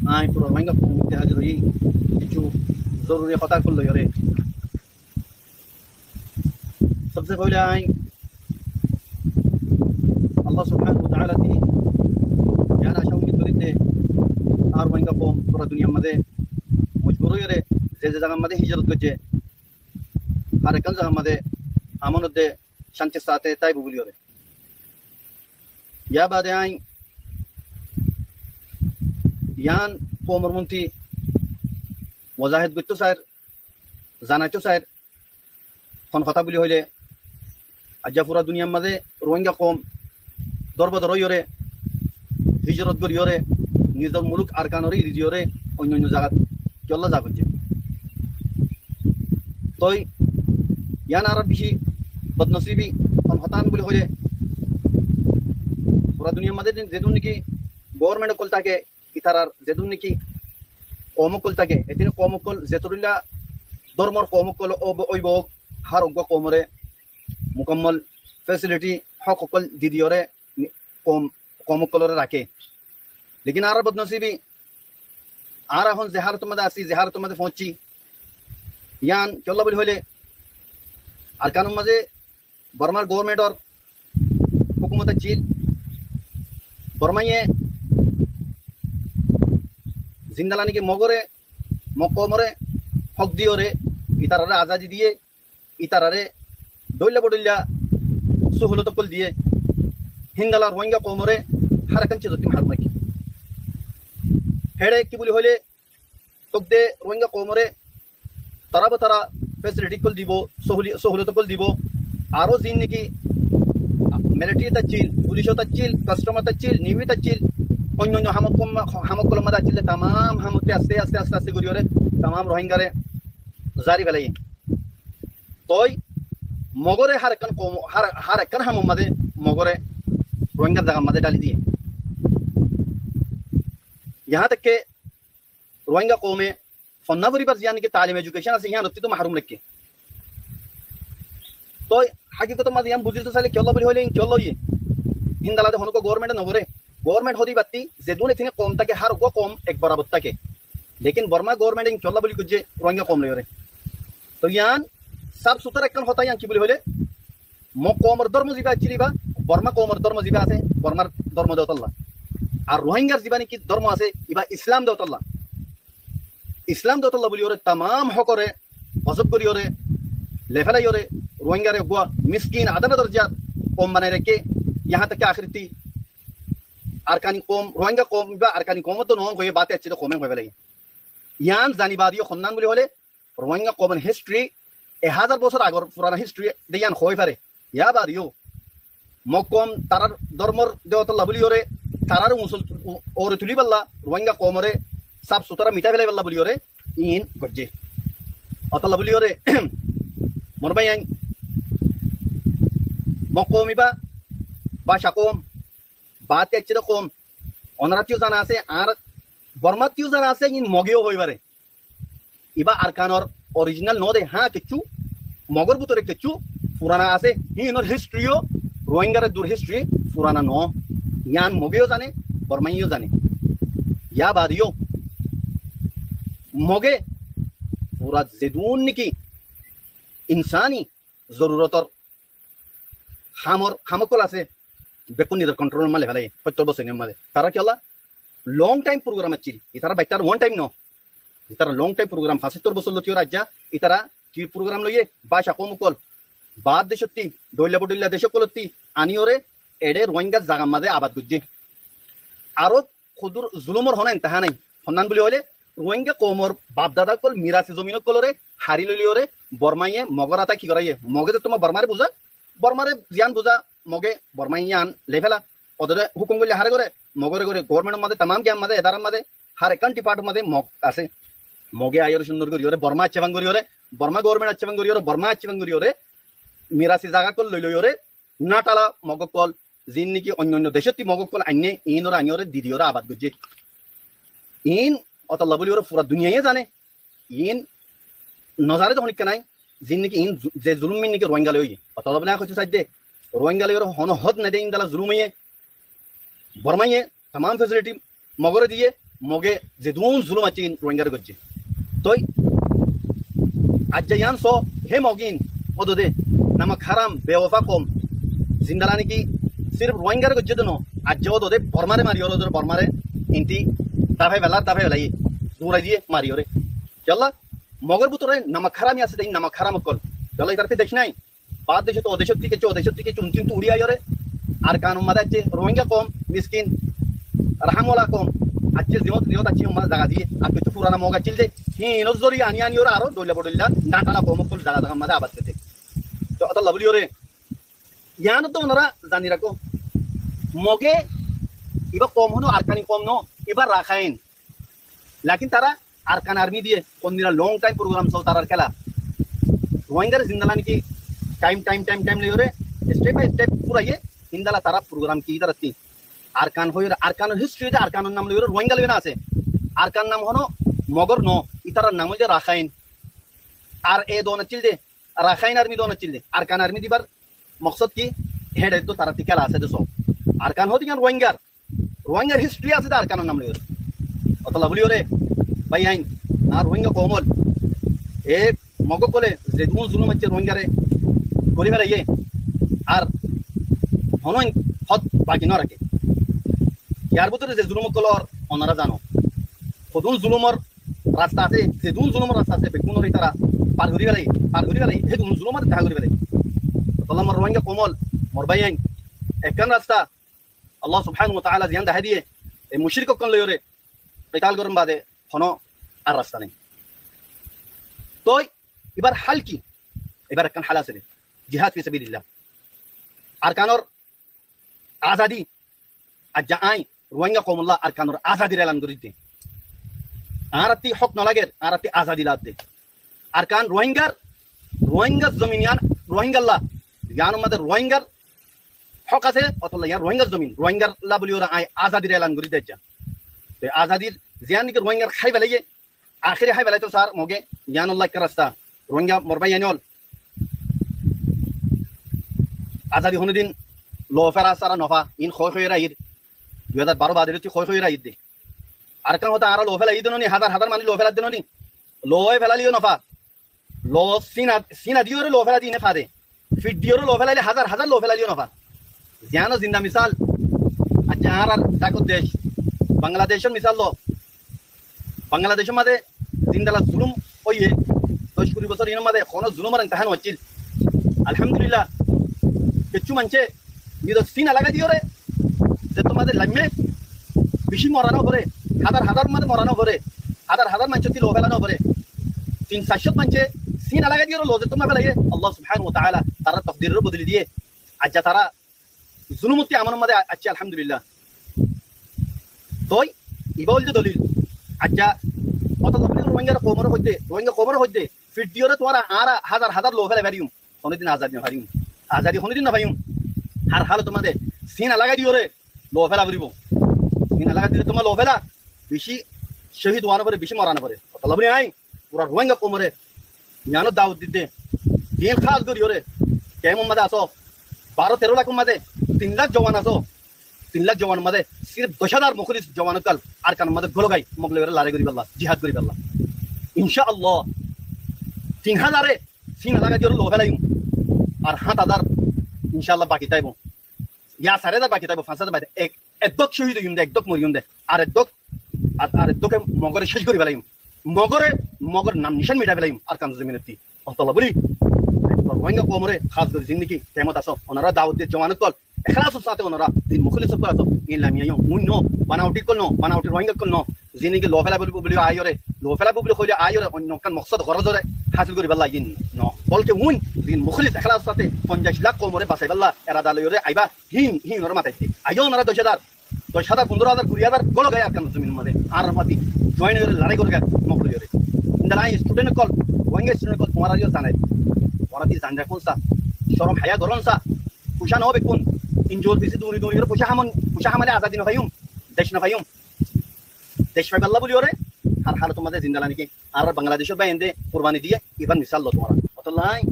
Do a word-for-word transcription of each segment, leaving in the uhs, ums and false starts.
Añí fura Rohingya koum ot házir óiyi kissú zoruri hotá ókkol loiyóre. Sobse foila añí Allah subhanahu wa ta'ala ttú yián acá ummid gorí de, añár Rohingya koum fura duniyar mazé mojbur óiyore ze ze zagar mazé hijrot goijjé, hár ekkán zagar mazé amon ot de cántir sáte táibo buliyóre. Yá baade añí yián koumor monti wazahet goittó sair, zanaittó sair, hon hotá buli hoilé, aijja fura duniyar mazé Rohingya koum dórbodor óiyore, hijrot goríyore, nizor muluk Arkanore eri diyore, oinno oinno zagat kiyólla za goijjé. Toi yián aró beci bodnosibi, hon hotá buli hoilé, fura duniyar mazé zedún, zedún niki government ókkol táke, itarar zedún niki koum ókkol táke, edún koum ókkol zetorilla dórmor koum ókkol óibo, óibo, hár uggwá koumore mukammol facility, hók ókkol di diyore koum, koum ókkolore raké. Lekin añárar bodnosibi, añára ehón ze hálotor mazé así, ze hálotor mazé foóñssi, yián kiyólla buli hoilé, Arkanor mazé Bormar governmentor hókumot accíl. Bormaye zindala niki Mogore, Mog koumore hók diyore, itarare azadi diye, itarare dóilla bodóilla suhulot ókkol diye, híndala Rohingya koumore hár ekkán cizottí mahrúm raikké. Héçe ki buli hoilé, tók de Rohingya koumore tará botara facility ókkol dibo, suhuli-, suhulot ókkol dibo. Aró zin niki military ot accíl, police ot accíl, custom ot accíl, navy ot accíl, oinno oinno ham ókkol ma-, ham ókkolor mazé accíl de, tamam hamottí aste aste aste aste goríyore tamam Rohingyare zari félaiye. Toi Mogore hár ekkán koum, hár, hár ekkán hamor mazé Mogore Rohingyar zagar mazé dháli diye. Yahá tek ke Rohingya koume fonná foribar ziyán niki talim education asé, yíanottú mahrúm raikké. Toi hákikotor mazé yían buzíto sailé kiyólla buli hoilé, iín kiyólla óiye? Híndala de honókua government e nogoré. Government hoóde íbattí zedún etine koum táke, hár uggwá koum ek borabor táke. Lekin Borma government e iín kiyólla buli goijjé Rohingya koum loiyóre? Toi yían sáf sutára ekkán hotá, yían ki buli hoilé, Mog koumor dórmo zibá accíl íba, Borma koumor dórmo zibá asé, Bormar dórmo de ótolla. Ar Rohingyar zibá niki dórmo asé, íba Islam de ótolla. Islam de ótolla buliyóre tamam hókore gozob goríyore, lefélaiyóre, Rohingyare uggwá miskin adana dorjar koum banai raikké, yahá tek ke ahérottí Arkani koum, Rohingya koum íba Arkani koum to noó hoiyé, baade accíl de koum e hoi félaiye. Yían zani baade yó honnán buli hoilé, Rohingya koumor history ek házar bosór agor furana history de yían hoi fare. Yá baade yó Mog koum tarár dórmor de ótolla buliyóre, tarár uñsol u-, uore tulíballa, Rohingya koumore sáf sutára mithá félaibolla buliyóre iín goijjé. Ótolla buliyóre, mor báiyain, Mog koum íba báca koum, baade accíl de koum, onorattú zana asé, ar Bormattú zana asé, iín Moge yó hoi fare. Íba Arkanor original noó de, há, kessú Mogor bútore kessú furana asé, híinor history yó Rohingyar eddur history furana noó. Yían Moge yó zane, Bormaye yó zane. Yá baade yó Moge fura zedún niki insani zorurotor hamor, ham ókkol asé, bekkún nizor control or maze félaiye, hóttor bosór or maze. Tará kiyólla? Long time program accíl. Itará baittar one time no. Itará long time program, fañsóttor bosór lóti óra aijja, itará ki program loiye? Báca koum ókkol, baár decottí, dhoilla bodhoilla dec ókkolottí aniyóre, eçé Rohingyar zagar maze abad goijjé. Aró hoddúr zulumor honó inteha nái. Honnán buli hoilé, Rohingya koumor baf dada ókkol mirasi zomin ókkolore hári loiliyóre Bormaye Mogor ata ki goráiye? Moge de tuáñra Bormare buzá, Bormare ziyán buzá, Moge Bormaye yían leféla. Odore húkum goille háre goré, Mogore goré, government or maze, tamam giyán maze, edarar maze, hár ekkán department maze Mog asé. Moge aiyóre cúndor goríyore, Borma accífan goríyore, Borma government accífan goríyore, Borma accífan goríyore, mirasi zaga ókkol loi loiyóre, natala Mog ókkol, ziín niki oinno oinno decottí Mog ókkol ainné, iínore aniyóre di diyóre abad goijjé. Iín ótolla buliyóre fura duniyaye zane. Iín nozare de honikka nái, ziín niki iín zu-, ze zulum iín niki Rohingya loi óiye. Ótolla buli añí hoitó saidde, Rohingya loiyóre honó hód nái de, iín dala zulum óiye. Bormaye tamam facility Mogore diye, Moge zedún zulum accíl Rohingyare goijjé. Toi aijja yián só, hé Mogin ódode namak háram, bewofa koum, zindala niki sirif Rohingyare goijjé de no, aijja ódode Bormare mariyóre, ódode Bormare inti dafai fela, dafai felaiyé, durai diyé mariyóre. Kiyólla? Mogor bútore namak háram asé de, namak háram ókkol. Kiyólla itaráttu dec nái. Baár decót, o decót thíkaiccé, o decót thíkaiccé, untún tu uri aiyóre Arkanor mazé aiccé. Rohingya koum, miskin, raham wala koum, aiccé, ziyót, ziyót aiccé, ummá zaga diyé. Ar kessú furana Mog accíl de, híinor zoriya aní aníyore aró dhoilla bodhoilla, natala koum ókkol zaga zagar mazé abad goijjé. Toi ótolla buliyóre, yián to onora zani rakó. Moge ibá koum hono Arkani koum no, ibá Rakhain. Lakin tará Arkan Army diye, hondilla long time program só tarár kéla. Rohingyare zindala niki time, time, time, time loiyóre, step by step furaiyé, híndala tará program ki taráttu. Arkan hoiyóre, Arkanor history de Arkanor nam loiyóre Rohingya loiyóre asé. Arkan nam hono Mogor no, itarar nam óilde Rakhain. Ar e don accíl de, Rakhain Army don accíl de. Arkan Army dibar moksod ki? Héçe to taráttu kéla asé de só. Arkan hoó de yián Rohingyar. Rohingyar history asé de Arkanor nam loiyóre. Ótolla buliyóre, bái ain, ar Rohingya koum ókkol, e Mog ókkole zedún zulum aiccé Rohingyare gorí felaiyé, ar honó hód baki no raké. Yar bútore ze zulum ókkol ór, onora zano. Hodún zulumor rasta asé, zedún zulumor rasta asé, beggúnore itará far gorí felaiyé, far gorí felaiyé, hedún zulumor dahá gorí felaiyé. Ótolla mor Rohingya koum ókkol, mor bái ain, ekkán rasta Allah subhanahu wa ta'ala ziyán dahái diyé, e mushrik ókkol loiyóre kital gorón bade honó ar rasta nái. Toi ibar hál ki? Ibar ekkán hál asé de, jihad fi sabilillah. Arkanor azadi, aijja añí Rohingya koumolla Arkanor azadir elan gorí de. Añárattú hók no lager, añárattú azadi lager de. Arkan Rohingyar, Rohingyar zomin yián Rohingyalla, yiánor mazé Rohingyar hók asé, ótolla yián Rohingyar zomin, Rohingyalla buliyóre añí azadir elan gorí de aijja. Te azadir ziyán niki Rohingyar hái felaiyé, ahéri hái felaito sar Moge, yiánolla ekká rasta. Rohingya mor bái ain ókkol, azadi honódin lofela sára no fa, iín hoói hoói raiyér. Dui házar baró bade lóti hoói hoói raiyér de. Ar ekkán hotá, añára lofela iyí de no ni, házar házar manúic lofela de no ni. Loi felaileyó no fa. Lo sína, sína diyóre lofela de iíne fa de. Fit diyóre lofela óile házar házar lofela óileyo no fa. Ziyán zinda misal, aijja añárar dákor dec, Bangladecor misal lo. Bangladecor mazé zindala zulum óiye, doc kuri bosór inor mazé honó zulumor imtihan no accíl. Alhamdulillah, kessú maincé nizor sína lagai diyóre, zettó mazé laimmé, bicí mora no foré, házar házar mazé mora no foré, házar házar maincótti lofela no foré. Tin sair cót maincé sína lagai diyóre lo zettó mazé felaiyé, Allah subhanahu wa ta'ala tarár tokdiroré bodoli diyé. Aijja tará zulumottú amonor mazé a-, aiccé, alhamdulillah. Toi, ibá óilde dolil. Aijja, ótolla Rohingya koumoré hoóidde, Rohingya koumoré hoóidde, fit diyóre tuáñra añára házar házar lofela fariyum, honódin azadi no fariyum. Azadi honódin no fariyum. Har hálot mazé sína lagai diyóre lofela foribó. Sína lagai diyóre tuáñra lofela, bicí cóhid ówa no foré, bicí mora no foré. Ótolla buli añí fura Rohingya koumoré yiánor dawot didde, din hás gorí yóre, kemor mazé asó, baró teró lakor mazé tin lak jowan asó, tin lak jowanor mazé sirif doc házar mukhlis jowan ókkol Arkanor mazé gólgai, Mog loi yóre lorai goríballa, jihad goríballa. Insha Allah, tin házare sína lagai diyóre lofelaiyum, ar háñt házar insha Allah baki táibo. Ya sair házar baki táibo, fañs házar baki táibo. Ek, ek dók cóhid óiyum de, ek dók moriyum de. Ar ek dók, ar, ar ek dóke Mogoré céc gorí felaiyum. Mogoré, Mogor nam nicán miçai felaiyum Arkanor zominottú. Ótolla buli, Rohingya koumoré hás gorí zin niki kemot asó, onora dawot diyé jowan ókkol, ekhlasor sáte onora din mukhlis ókkol asó, iín lami aiyó, uin no, banauti ókkol no, banauti Rohingya ókkol no, zin niki lofela buli, buli aiyóre, lofela buli hoilé aiyóre, oinno ekkán moksod gorózoré hásil goríballa iín no. Bolke uin din mukhlis ekhlasor sáte fonjaic lak koumoré basaiballa erada loiyóre aibá, híin, híinoré mataitté. Aiyó onora doc házar, doc házar, fundoro házar, kuri házar, gólgai Arkanor zominor mazé, añárar fúañti join óiyóre lorai goróga, Mog loi yóre. Indilla añí student ókkol, Rohingya student ókkol, tuáñrareyó zanai. Tuáñra ki zani rakón sa, corom haya gorón sa, fucá no bekkún, injur fisé duñri duñri yóre fucá hamon, fucá hamailé azadi no faiyum, dec no faiyum. Dec faiballa buli yóre, har hálot mazé zindala niki añárar Bangladecor bái ende kurbani diyé, ibar misal lo tuáñra. Ótolla añí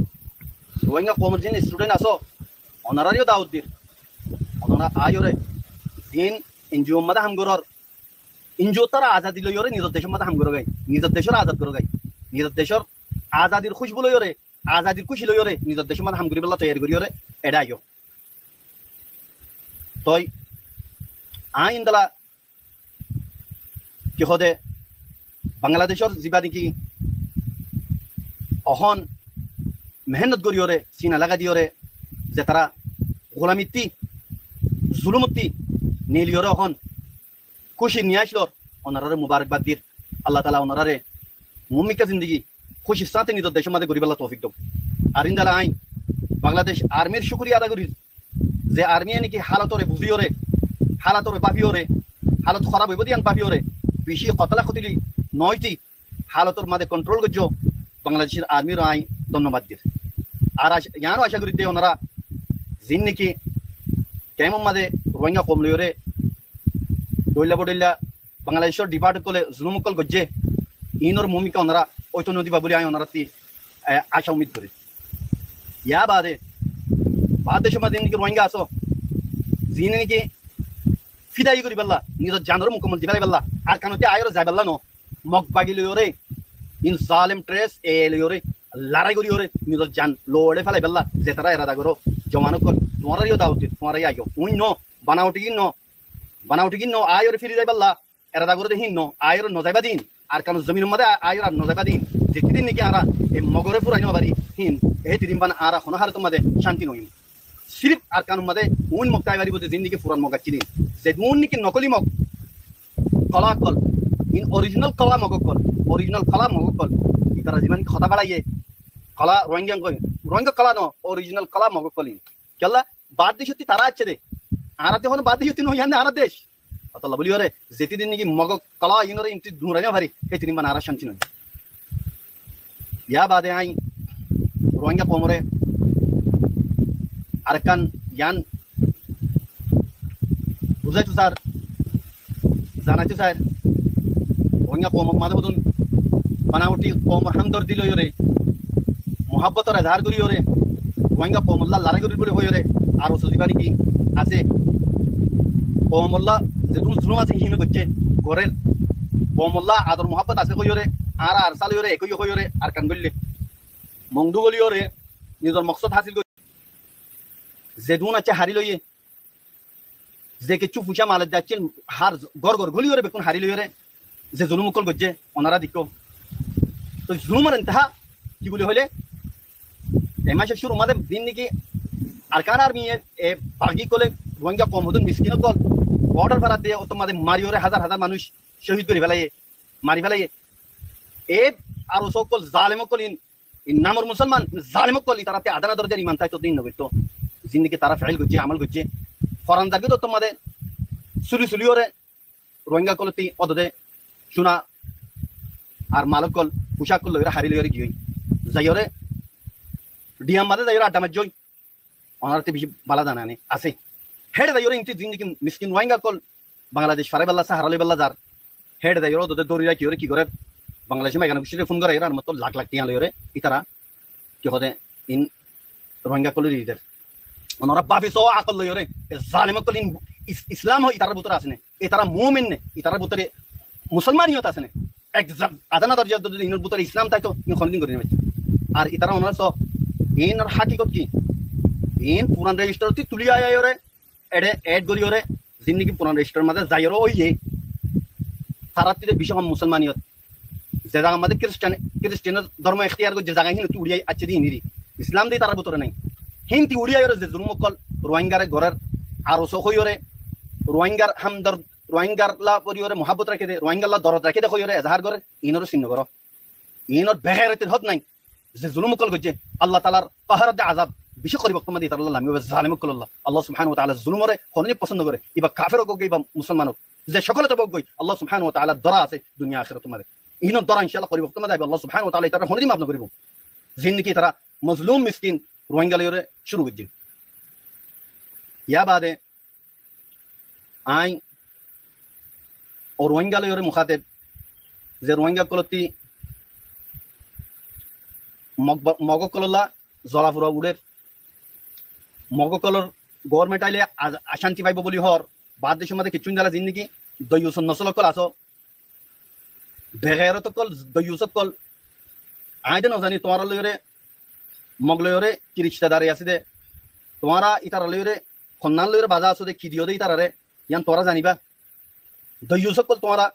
Rohingya koumor zin student asó, onorareyó dawot dir. Onora aiyóre, zin NGO mazé ham gorór, Inzúr tara azadi loiyóre nizor decór mazé ham gorógai, nizor decór azad gorógai, nizor decór azadir kúcbu loiyóre, azadir kúci loiyóre nizor decór mazé ham goríbolla toiyari goríyore eçé aiyó. Toi añí endilla ki hoó de, Bangladecór ziba niki ehón mehénnot goríyore, sina lagai diyóre, ze tara gulamittí, zulumottí neeliyóre ehón kúci niye aiccílor, onoráre mubarakbad dir. Allah taala onoráre muúmikka zindigi kúcir sáñte nizor decór mazé goríbolla toufik douk. Ar endilla añí Bangladec armir cúkuriya ada gorír, ze armiye niki hálotore buzíyore, hálotore báfiyore, hálot hóraf óibo de yián báfiyore, beci kotla kotli noóiti hálotor mazé kontrol goijjé Bangladecór armiré añí donnobad dir. Ar ac-, yiáno acá gorí de onorá ziín niki kemor mazé Ruáinga koum loiyóre dhoilla bodhoilla Bangladecór dhipart ókkole zulum ókkol goijjé, iínor muúmikka onorá óito nodiba buli añí onorátti, e, acá ummid gorí. Yá baade, baade somot ziín niki Ruáinga asó, ziín niki fidai goríbolla, nizor zanoré mukammol di félaibolla, Arkanottí aiyóre zaibolla no, Mog bagi loiyóre, iín zalem tres e loiyóre, lorai goríyore, nizor zan loore félaibolla, ze tara erada goró, zuwan ókkol, tuáñraré yó dawot dir, tuáñra yó aiyó, uñí no, banauthi gín no, banauthi gín no, aiyóre firi zaibolla, erada goró de híin no, aiyóre no zaiba din, Arkanor zominor mazé a-, aiyóre ar no zaiba din, zetidin niki añára e Mogoré furai no fari híin, e tidin bana añára honó hálot mazé cánti no óiyum. Sirif Arkanor mazé uñí Mog tái faribó de ziín niki furan Mog accíl iín. Zedún niki nokoli Mog, kola ókkol, iín orijinal kola Mog ókkol, orijinal kola Mog ókkol. Itara ziba niki hotá baraiyé, kola Ruáinga ókkol, Ruáinga kola no, orijinal kola Mog ókkol iín. Kiyólla, baár decótti tara aiccé de. Añára to ehón baár decótti no, yián de añárar dec. Ótolla buli óre, zetidin niki Mogor kola iínoré intú duñrai no fari, hé tidin bana añára cánti no ói. Yá baade añí Ruáinga koumoré arekkán yián buzáito saár, zanaito saár, Ruáinga koumor mazé hodún banauthi koumor hámdordi loiyóre, muhábbotor ezahar goríyore, Ruáinga koumolla lorai gorír buli hoiyóre, ar osu ziba niki asé, koumolla zedún zulum asé híin goijjé, gorér, koumolla ador muhábbot asé hoiyóre, añára ARSA loiyóre, ek óiye hoiyóre, Arkan goillé, Mongdu goillé, nizor moksod hásil goillé, zedún aiccé hári loiyé, ze kessú fuisá malor de accíl, hár gór gór góliyóre bekkún hári loiyóre, ze zulum ókkol goijjé, onorá deikkó. Toi zulumor intaha ki buli hoilé, e macór cúrur mazé ziín niki Arkan armiye, e bagi ókkole Ruáinga koum hodún miskin ókkol, bordar farar de óttor mazé mariyóre házar házar manúic cóhid gorí félaiye, mari félaiye. E ar osu ókkol, zalem ókkol iín, iín namor musolman, zalem ókkol, itaráttu adana dorjar iman táito de iín no goittó. Ziín niki tará feél goijjé, amol goijjé. Foran zargói de óttor mazé suli suliyóre Ruáinga ókkolottí ódode cúna ar mal ókkol, fuisá ókkol loiyóre hári loiyóre giyói. Zaiyóre dhiyar mazé zaiyóre adda maijjé. Onoráttu beci bála zana asé. Héçe zaiyóre intú ziín niki miskin Ruáinga ókkol Bangladec faraibólla, sáhara loibólla zar. Héçe zaiyóre ódode dóri rakíyore ki gorér? Bangladecor maigana gucthíre fún goráiyore ar mottor lak lak tiañ loiyóre itará ki hoó de iín Ruáinga ókkolore di der. Onorá báfi soó akol loiyóre, e zalem ókkol iín Is-, Islam hoi itarár bútore asé né? Itará mumin né? Itarár bútore musolmaniyot asé né? Ek za-, adana dorjar zodi inor bútore Islam táito, iín honodin gorí no faitto. Ar itará onorá soó, inor hákikot ki? Iín furan rejistar ottú tuli aiyóre, eçe add goríyore, ziín niki furan rejistar mazé zaiyóre óiye, taráttu de beci hom musolmaniyot. Ze zagar mazé Kristian, Kristianor dormo ektiyar goijjé, zaga hínottú uçí aiccé de hín eri. Islam de tarár bútore nai. Hínti uçí aiyóre ze zulum ókkol Ruáingare gorér, ar osu hoiyóre, Ruáingar hamdor-, Ruáingar lá foriyóre muhábbot raké de, Ruáingar lá dorod raké de hoiyóre ezahar gorér, iínoré sin no goró. Iínor begairatir hód nai. Ze zulum ókkol goijjé, Allah taalar kahar de azab beci korib októ mazé itará lla lami óibo, zalem ókkol lla. Allah subhanahu wa taala zulumoré honodin fosón no goré. Iba kafer ók, iba musolman ók, ze sokol ók, Allah subhanahu wa taalar dóra asé duniya ahérator mazé. Iínor dóra incállah korib októ mazé aibo, Allah subhanahu wa taala itará honodin maf no goríbo. Ziín niki itará mozlum miskin Ruáinga loiyóre cúru goijjé. Yá baade añí o Ruáinga loiyóre mukáteb, ze Ruáinga ókkolottí Mog, Mog ókkol lla zola fura uçér, Mog ókkolor goórment aile a-, acánti faibo buli hoór, baár decór mazé kessú endilla ziín niki doiyusor nosol ókkol asó, Begairot ókkol, doiyus ókkol. Aññí de nozaní tuáñra loiyóre, Mog loiyóre ki rictadari asé de. Tuáñra ítara loiyóre, honnán loiyóre bazá asó de, ki diyó de ítarare, yían tuáñra zaniba. Doiyus ókkol tuáñra,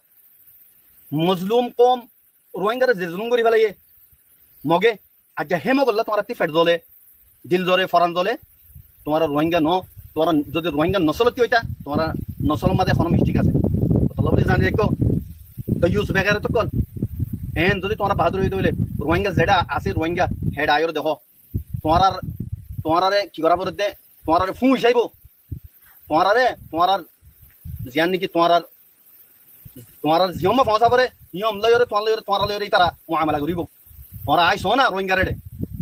mozlum koum Ruáingare ze zulúm gorí félaiye Moge, aijja hé Mogolla tuáñrattú fet zole, dil zole, foran zole, tuáñra Ruáinga no, tuáñra zodi Ruáinga nosolottú óita, tuáñra nosolor mazé honó mistik asé. Hotá buli zani raikkó, doiyus begairot ókkol. Eén zodi tuáñra baháduri ói de óile, Ruáinga zeçé asé Ruáinga, héçe aiyóre dekó. Tuáñrar, tuáñrare ki gorá foribó de, tuáñrare fúñs aibó. Tuáñrare, tuáñrar, ziyán niki tuáñrar, tuáñrar ziyómma foóñsa foré, yían loiyóre, tuáñr loiyóre, tuáñra loiyóre ítara muamala goríbou. Tuáñra aisó na Ruáingar éçe.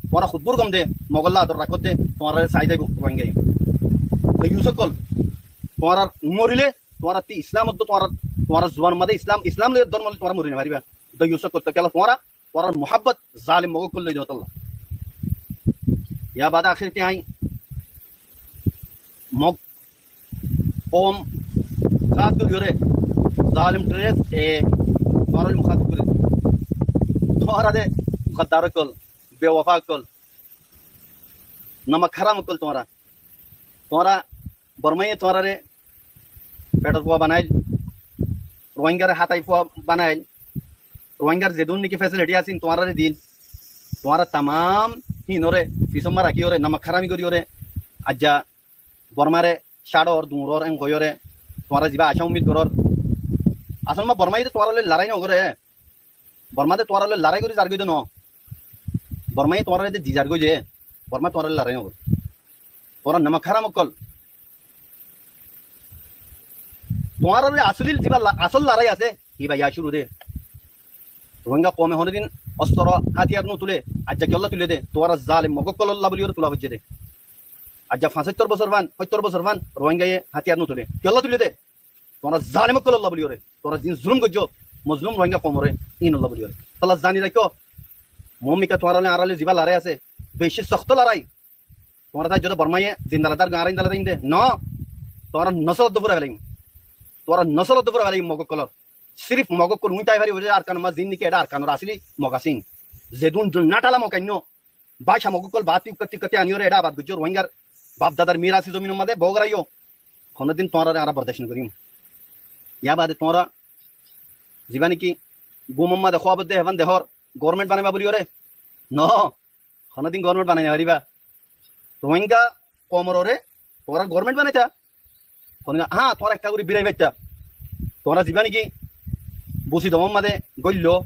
Tuáñra hotbur gom de, Mogolla ador rakó de, tuáñrare sai zaibou Ruáingaye. Doiyus ókkol, tuáñrar morile, tuáñrattú Islam oddó, tuáñrar, tuáñrar zuban mazé Islam, Islam loiyóre dórmo loiyóre tuáñra mori no faribá. Doiyus ókkol, toi kiyólla tuáñra tuáñrar muhábbot zalim Mog ókkol loi diyó tolla. Yar baade ahéri te aññí Mog koum kaf gorí óre, zalim tres e, tuáñra loi mukhatab gorí. Tuáñra de gaddar ókkol, bewafa ókkol, namak háram ókkol tuáñra. Tuáñra Bormaye tuáñrare fetor fua banail, Ruáingare hátai fua banail, Ruáingar zedún niki fesiliti asíl tuáñrare dil, tuáñra tamam híinore fisómma rakíyore, namak hárami goríyore, aijja Bormare cáçor, duñror, en hoiyóre, tuáñra zibá acá ummid gorór. Asól ma Bormaye de tuáñra loi larái nogoré, Borma de tuáñra loi larái gorí zargói de no. Bormaye tuáñrare de di zargói de. Borma tuáñra loi larái nogoré. Tuáñra namak háram ókkol. Tuáñra loi asól zibá la-, asól larái asé, ibá yá cúru de. Ruáinga koume honódin ostoro, hátiyar no tulé, aijja kiyólla tulé de, tuáñra zalim Mog ókkololla buliyóre tula foijjé de. Aijja fañsóttor bosór fán, sóttor bosór fán, Ruáingaye hátiyar no tulé. Kiyólla tulé de? Tuáñra zalim ókkololla buliyóre, tuáñra ziín zulúm goijjó, mozlúm Ruáinga koumoré, íinolla buliyóre. Tolla zani raikkó, moómika tuáñra loi añára loi zibá larái asé, beci sokto larái. Tuáñra táijjo de Bormaye zindala dár, añára indala táiyum de. No, tuáñra nosol oddó fúrai felaiyum. Tuáñra nosol oddó fúrai felaiyum Mog ókkolor. Sirif Mog ókkol uñí tái faribó de Arkanor mazé, ziín niki eçé Arkanor asóli Mog asé. Zedún zedún natala Mog ainno, báca Mog ókkol baátti ukkátti ukkátti aníyore eçé abad goijjó, Ruáingar baf dadar mirasi zominor mazé bou goráiyo. Honódin tuáñrare añára bordác no goríyum. Yar baade tuáñra zibá niki gúmor mazé hóab de, héfan dehór, goórment banaiba buliyóre. No, honódin goórment banai no faribá. Ruáinga koumoré tuáñra goórment banaita. Honódin, há, tuáñra ekká gorí birai faitta. Tuáñra zibá niki busi domor mazé góillo,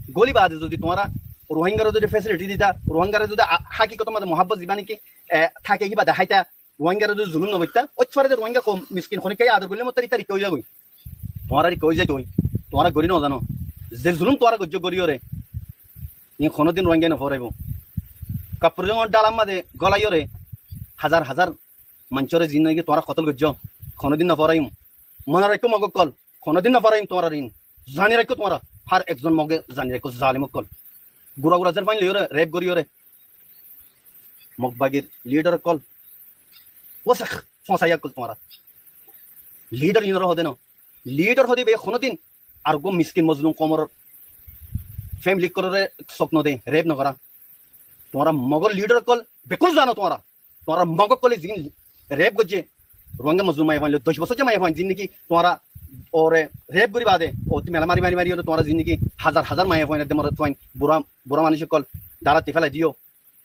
góli baade zodi tuáñra Ruáingare zodi fesiliti dita, Ruáingare zodi a-, hákikotor mazé muhábbot zibá niki, e, táke híba deháita, Ruáingare zodi zulúm no goitta, óit fare de Ruáinga koum miskin, honikka ador goille mottor ítar ikká ói zagói. Tuáñrar ikká ói zaitoi. Tuáñra gorí no zano. Ze zulúm tuáñra goijjó goríyore, iín honódin Ruáingaye no fóoraibó. Kapur zongor dhálar mazé gólaiyore, házar házar maincóre ziín niki tuáñra kotol goijjó, honódin no fóoraiyum. Mone raikkó Mog ókkol, honódin no fóoraiyum tuáñrare iín. Zani raikkó tuáñra, hár ekzon Moge zani raikkó, zalim ókkol. Gura gura zerfain loiyóre, rep goríyore, Mog bagir lidar ókkol, wosek fosaiya ókkol tuáñra. Lidar iínoré hoó de no. Lidar hoó de íbaye honódin ar uggwá miskin mozlum koumor femili ókkolore sók no de, rep no gorá. Tuáñra Mogor lidar ókkol bekkún zano tuáñra. Tuáñra Mog ókkole ziín rep goijjé, Ruáinga mozlum maiyafuain loi, doc bosóijja maiyafuain, ziín niki tuáñra ore rep gorí baade, ottú mela mari mari mari ore tuáñra ziín niki házar házar maiyafuain edde morotfuain, bura, bura manúic ókkol dháratti félai diyó.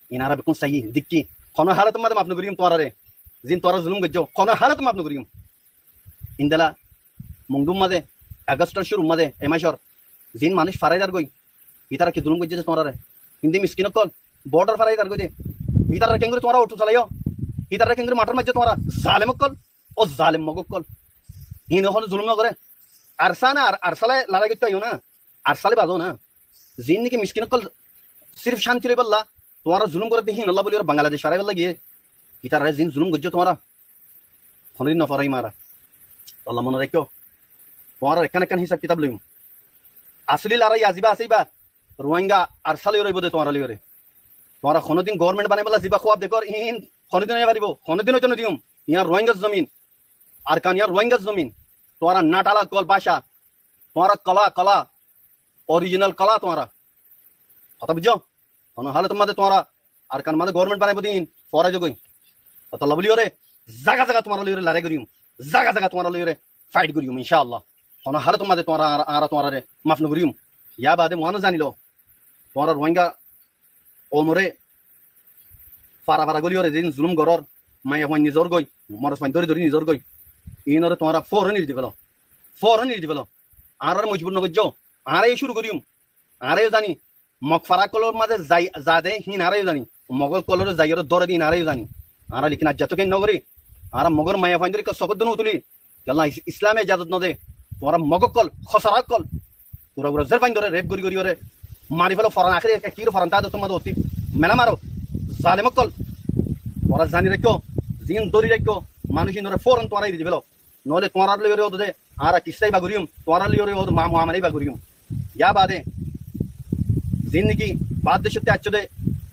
Iín añára bekkún saiyí, dekkí. Honó hálotor mazé maf no goríyum tuáñrare. Ziín tuáñra zulúm goijjó, honó hálotor maf no goríyum. Endilla Mongdur mazé, Agostor cúrur mazé, e mácor, ziín manúic farai zargói, ítara ki zulúm goijjé de tuáñrare? Indi miskin ókkol, bodhar farai zargói de. Ítarare keéngorí tuáñra othó salaiyó? Ítarare keéngorí mathor maijjó tuáñra? Zalem ókkol, ó zalem Mog ókkol. Híin honó zulúm no goré. Arsa na, Ar-, Arsala larái goittó aiyó na. Arsala bála na. Ziín niki miskin ókkol sirif cánti loibálla, tuáñra zulúm goré de híinolla buli ore Bangladec faráibálla giyé. Ítarare ziín zulúm goijjó tuáñra, honódin no fóoraiyum añára. Tolla mone raikkó. Tuáñrar ekkán ekkán hísab kitab loiyum. Asóli larái zibá asé íba, Ruáinga Arsala loiyóre aibó de tuáñra loiyóre. Tuáñra honódin goórment banaibálla zibá kúab dekór, iín honódin ói faribó, honódin óito no diyum. Yián Ruáingar zomin. Arkan yián Ruáingar zomin. Tuáñra natala ókkol báca. Tuáñra kola, kola. Orijinal kala tuáñra. Hotá buijjó? Honó hálotor mazé tuáñra Arkan mazé gorment banaibó de ín forai zogói. Ótolla buli yóre zaga zaga tuáñra loi yóre larái goijjum, zaga zaga tuáñra loi yóre fait goijjum, incá Allah. Honó hálotor mazé tuáñra, añára, añára tuáñrare maf no goijjum. Yá baade muáno zani lo, tuáñra Ruáinga koumoré fara fara goli yóre zedún zulum gorór, maiyafuain nizor gói, morotfuain dóri dóri nizor gói, inoré tuáñra fouron eri di félo. Fouron eri di félo. Añárare mojbur no goijjó. Añára yó cúru goijjum. Añára yó zani, Mog fara ókkolor mazé zai, zade hín añára yó zani. Mog ókkolore zai yóre dóre de hín añára yó zani. Añára lekin aijja tóu keén no gorí. Añára Mogor maiyafuaindóre ekká sokót dóri no tulí. Kiyólla Is-, Islame ijazot no de. Tuáñra Mog ókkol, hosara ókkol, gura gura zerfuaindóre rep gorí gorí yóre mari félo, foran ahéri ekkán kiyór foran táke de tuáñra ótti mela maro, zalem ókkol. Tuáñra zani raikkó, zin dóri raikkó, manúic inoré fouron tuáñra eri di félo. Noóile tuáñrare loi yóre ódode añára kissá iba goijjum, tuáñrare loi yóre ódode ma-, muamala iba goijjum. Yá baade zin niki baár decótti aiccó de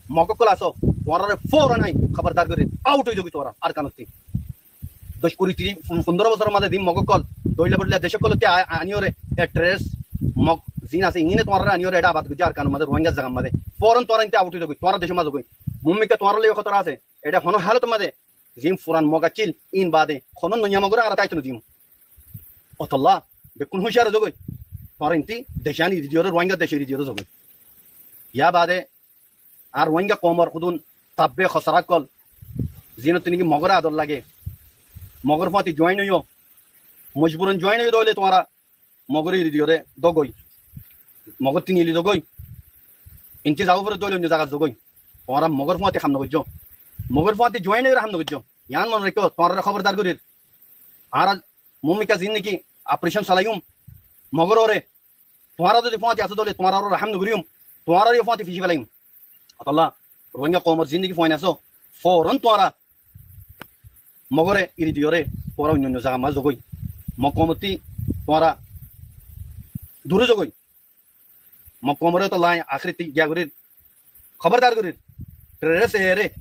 Mog ókkol asó, tuáñrare fouron añí hóbordar gorí, aut ói zogói tuáñra Arkanottú. Doc, kuri, tiríc, fun-, fundóro bosóror mazé zin Mog ókkol dóilla bodilla dec ókkolottú a-, aní yóre e terrorist Mog zin asé, iíne tuáñrare aní yóre eçé abad goijjé Arkanor mazé, Ruáingar zagar mazé. Fouron tuáñra iín tú aut ói zogói, tuáñra decór mazé zogói. Muúmikká tuáñralla yó hótara asé. Eçé honó hálotor mazé zin furan Mog accíl, ín baade honó noiya Mogoré añára táito no diyum. Ótolla bekkún húciyar ói zogói. Tuáñra iín tú dec aní eri di yóre, Ruáinga dec eri di yóre zogói. Yá baade añár Ruáinga koumor hodún tabbe hosara ókkol, zinottú niki Mogoré ador lage, Mogor fúañti join óiyo, mojburon join óiyo de óile tuáñra Mogoré eri di yóre zogói. Mogottú neli zogói. Iín tú zagói fore de óile oinno zagat zogói. Tuáñra Mogor fúañti ham no goijjó. Mogor fúañti join ói yóre ham no goijjó. Yián mone raikkó, tuáñrare hóbordar gorír. Añára muúmikká zin niki operation salaiyum Mogor uore, tuáñra zodi fúañti asó de óile tuáñrar uore rahám no goijjum, tuáñrare yó fúañti fici felaiyum. Ótolla Ruáinga koumor zin niki fuain asó, fouron tuáñra Mogoré eri di yóre tuáñra oinno oinno zagar mazé zogói. Mog koumottú tuáñra dure zogói. Mog koumoré ótolla añí ahéri giya gorír, hóbordar gorír, terrorist eré.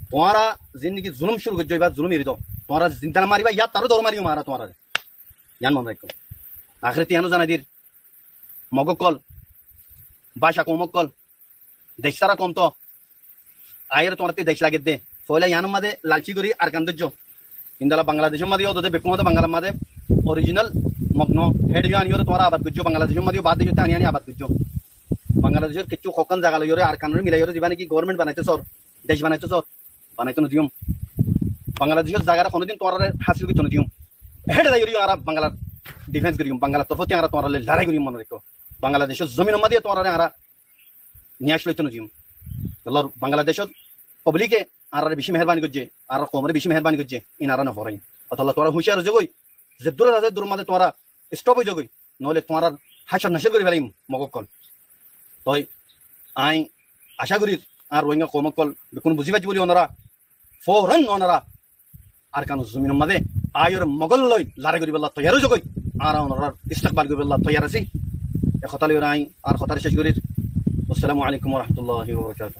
Tuáñra zin niki zulum cúru goijjó, iba zulum eri do. Tuáñra zinda no mariba, yáttu aró dór mariyum añára tuáñrare. Yián mone raikkó. Ahéri tú yián ó zanai dir, Mog ókkol, baca koum ókkol, dec sára koum to, aiyóre tuáñrattú dec lage de. Foóila yiánor mazé lalci gorí Arkan dóijjo. Indilla Bangladecór mazé yó ódode bekkún ódode Banglar mazé orijinal Mog no, héçe yó aní yóre tuáñra abad goijjó. Bangladecór mazé yó baár decótti aní aní abad goijjó. Bangladecór kessú hokkán zaga loi yóre Arkanore milai yóre ziba niki gorment banaito sór, dec banaito sór, banaito no diyum. Bangladecór zagaré honódin tuáñrare hásil goitto no diyum. Héçe zai yóre añára Banglar difens goijjum, Banglar torfóttu añára tuáñralloi larái goijjum, mone raikkó. Bangladecór zominor mazé tuáñrare añára niyas loito no diyum. Ótolla Bangladecór publike añárare beci meherbani goijjé, añárar koumoré beci meherbani goijjé, iín añára no forai. Ótolla tuáñra húciyar ói zogói, zeddúr asó eddúror mazé tuáñra stop ói zogói, noóile tuáñrar hácor nacor gorí felaiyum Mog ókkol. Toi añí acá gorír añár Ruáinga koum ókkol bekkún buzí faijjó buli onora fouron onora Arkanor zominor mazé aiyóre Mogor loi larái goríbolla toiyar ói zogói. Añára onorar istekbal goríbolla toiyar así. E hotá loi añí añár hotáre cec gorír. Assalamu alaikum wa rahmatullahi wa barakatuhu.